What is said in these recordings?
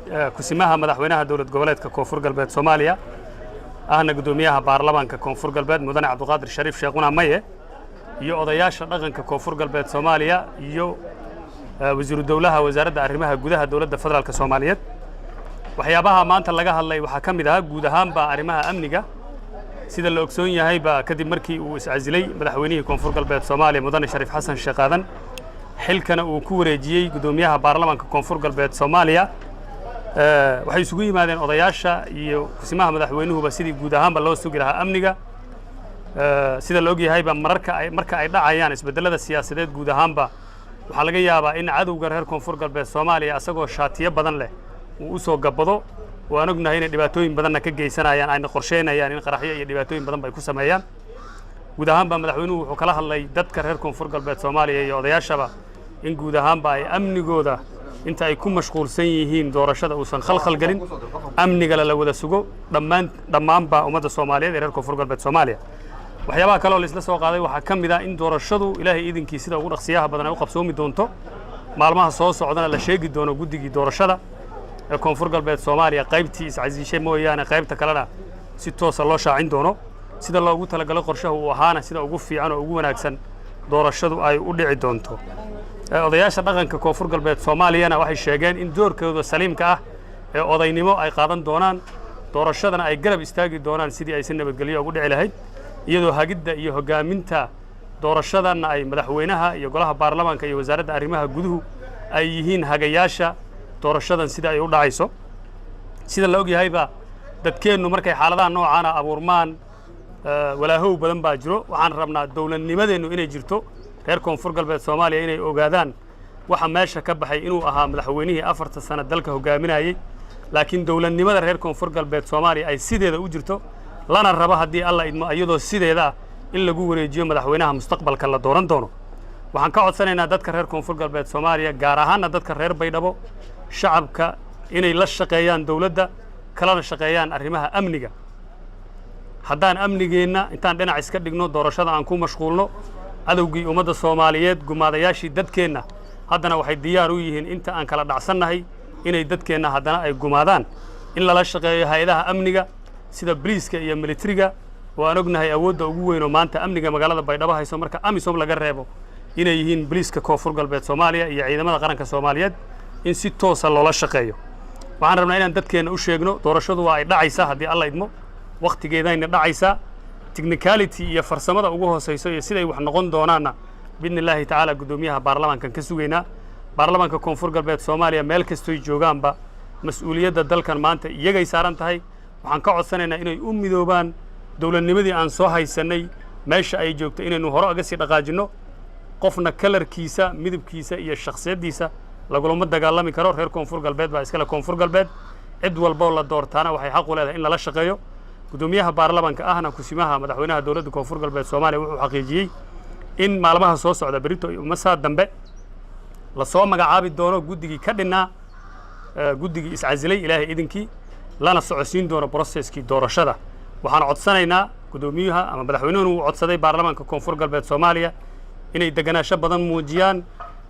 Kusimaha madaxweynaha Dowlad Goboleedka Koonfur Galbeed Soomaaliya, ahna guddoomiyaha baarlamaanka Koonfur Galbeed, Mudane Cabdiqaadir Shariif Sheekhuna Maye, iyo odayaasha dhaqanka Koonfur Galbeed Soomaaliya iyo wasiiru dowlaha Wasaaradda Arrimaha Gudaha Dowladda Federaalka Soomaaliyeed. Waxyaabaha maanta laga hadlay waxaa ka mid ahaa guud ahaanba arrimaha amniga. Sida la ogsoon yahayba, kadib markii uu iscasilay madaxweynihii Koonfur Galbeed Soomaaliya, Mudane Shariif Xasan Sheekh Aadan, xilkana uu ku wareejiyey guddoomiyaha baarlamaanka Koonfur Galbeed Soomaaliya, waxay isugu yimaadeen odayaasha iyo kusimaha madaxweynuhuba sidii guud ahaanba loo sugi lahaa amniga. Sida la og yahayba, mararka ay marka ay dhacayaan isbeddelada siyaasadeed, guud ahaanba waxaa laga yaabaa in cadowga reer Koonfur Galbeed Soomaaliya, asagoo shaatiyo badan leh, uu u soo gabbado. Waan ognahay inay dhibaatooyin badanna ka geysanayaan, ayna qorsheynayaan in qaraxyo iyo dhibaatooyin badan ba ay ku sameeyaan. Guud ahaanba madaxweynuhu wuxuu kala hadlay dadka reer Koonfur Galbeed Soomaaliya iyo odayaashaba in guud ahaanba ay amnigooda, inta ay ku mashquulsan yihiin doorashada, uusan khalkhal gelin, amnigala la wada sugo dhammaanba ummadda Soomaaliyeed ee reer Koonfur Galbeed Soomaaliya. Waxyaabaha kale oo la isla soo qaaday waxaa ka mid ah in doorashadu, Ilaahay iidinkii, sida ugu dhaqsiyaha badan ay u qabsoomi doonto, maalmaha soo socdana la sheegi doono guddigii doorashada ee Koonfur Galbeed Soomaaliya, qaybtii iscasiishay mooyaane qaybta kalena si toosa loo shaacin doono. Sida loogu talagalay qorshaha uu ahaana, sida ugu fiican oo ugu wanaagsan doorashadu ay u dhici doonto. Odayaasha dhaqanka Koonfur Galbeed Soomaaliyana waxay sheegeen in doorkooda saliimka ah ee odaynimo ay qaadan doonaan, doorashadana ay garab istaagi doonaan sidii ay si nabadgelyo ugu dhici lahayd, iyadoo hagidda iyo hoggaaminta doorashadanna ay madaxweynaha iyo golaha baarlamaanka iyo Wasaaradda Arrimaha Guduhu ay yihiin hagayaasha doorashadan sida ay u dhacayso. Sida la og yahayba, dadkeennu markay xaaladaha noocaana abuurmaan, walaahow badan baa jiro. Waxaan rabnaa dowladnimadeennu inay jirto, reer Koonfur Galbeed Soomaaliya inay ogaadaan waxa meesha ka baxay inuu ahaa madaxweynihii 4ta sano dalka hoggaaminayey, laakiin dowladnimada reer Koonfur Galbeed Soomaaliya ay sideeda u jirto, lana rabo, haddii Alla idmo, iyadoo sideeda ah in lagu wareejiyo madaxweynaha mustaqbalka la dooran doono. Waxaan ka codsanaynaa dadka reer Koonfur Galbeed Soomaaliya, gaar ahaanna dadka reer Baydhabo, shacabka inay la shaqeeyaan dowladda, kalana shaqeeyaan arrimaha amniga. Haddaan amnigeenna intaan dhinac iska dhigno doorashada aan ku mashquulno, cadowgii ummadda Soomaaliyeed, gumaadayaashii dadkeenna, haddana waxay diyaar u yihiin inta aan kala dhacsannahay inay dadkeenna haddana ay gumaadaan. In lala shaqeeyo hay-adaha amniga sida boliiska iyo militariga, oo aan ognahay awoodda ugu weyn oo maanta amniga magaalada Baydhabo hayso, marka AMISOM laga reebo, inay yihiin boliiska Koonfur Galbeed Soomaaliya iyo ciidamada qaranka Soomaaliyeed, in si toosa loola shaqeeyo. Waxaan rabnaa inaan dadkeenna u sheegno doorashadu waa ay dhacaysaa haddii Alla idmo, wakhtigeedayna dhacaysaa. Technicality iyo farsamada ugu hooseyso iyo siday wax noqon doonaanna, biidni Illaahi tacaala, guddoomiyaha baarlamaankan ka sugaynaa. Baarlamaanka Koonfur Galbeed Soomaaliya meel kastoy joogaanba, mas-uuliyadda dalkan maanta iyagay saaran tahay. Waxaan ka codsanaynaa inay u midoobaan dowladnimadii aan soo haysannay meesha ay joogto inaynu hore uga sii dhaqaajinno. Qofna kalarkiisa, midabkiisa iyo shakhsiyaddiisa lagulama dagaalami karo. Reer Koonfur Galbeed baa iskale Koonfur Galbeed, cid walboo la doortaana waxay xaq u leedahay in lala shaqeeyo. Guddoomiyaha baarlamaanka, ahna kusimaha madaxweynaha Dowladda Koonfur Galbeed Soomaaliya, wuxuu xaqiijiyey in maalmaha soo socda, berito masaa dambe, lasoo magacaabi doono guddigii ka dhinnaa guddigii iscasilay, Ilaahay idinkii, lana socodsiin doono processkii doorashada. Waxaan codsanaynaa, guddoomiyaha ama madaxweynuhuna uu codsaday, baarlamaanka Koonfur Galbeed Soomaaliya inay deganaansho badan muujiyaan,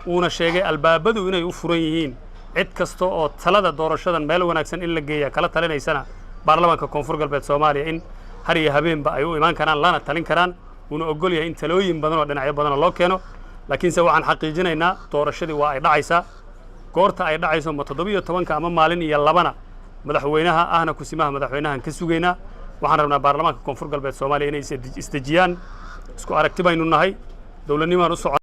uuna sheegay albaabadu inay u furan yihiin cid kasta oo talada doorashadan meel wanaagsan in la geeya kala talinaysana. Baarlamaanka Koonfur Galbeed Soomaaliya in har iyo habeenba ay u imaan karaan, lana talin karaan, uuna ogol yahay in talooyin badan oo dhinacyo badanoo loo keeno. Laakiinse waxaan xaqiijinaynaa doorashadii waa ay dhacaysaa. Goorta ay dhacayso, ma 17-ka ama maalin iyo labana, madaxweynaha ahna kusimaha madaxweynahan ka sugaynaa. Waxaan rabnaa baarlamaanka Koonfur Galbeed Soomaaliya inay isdejiyaan. Isku aragti baynu nahay, dowladnimaan u socon.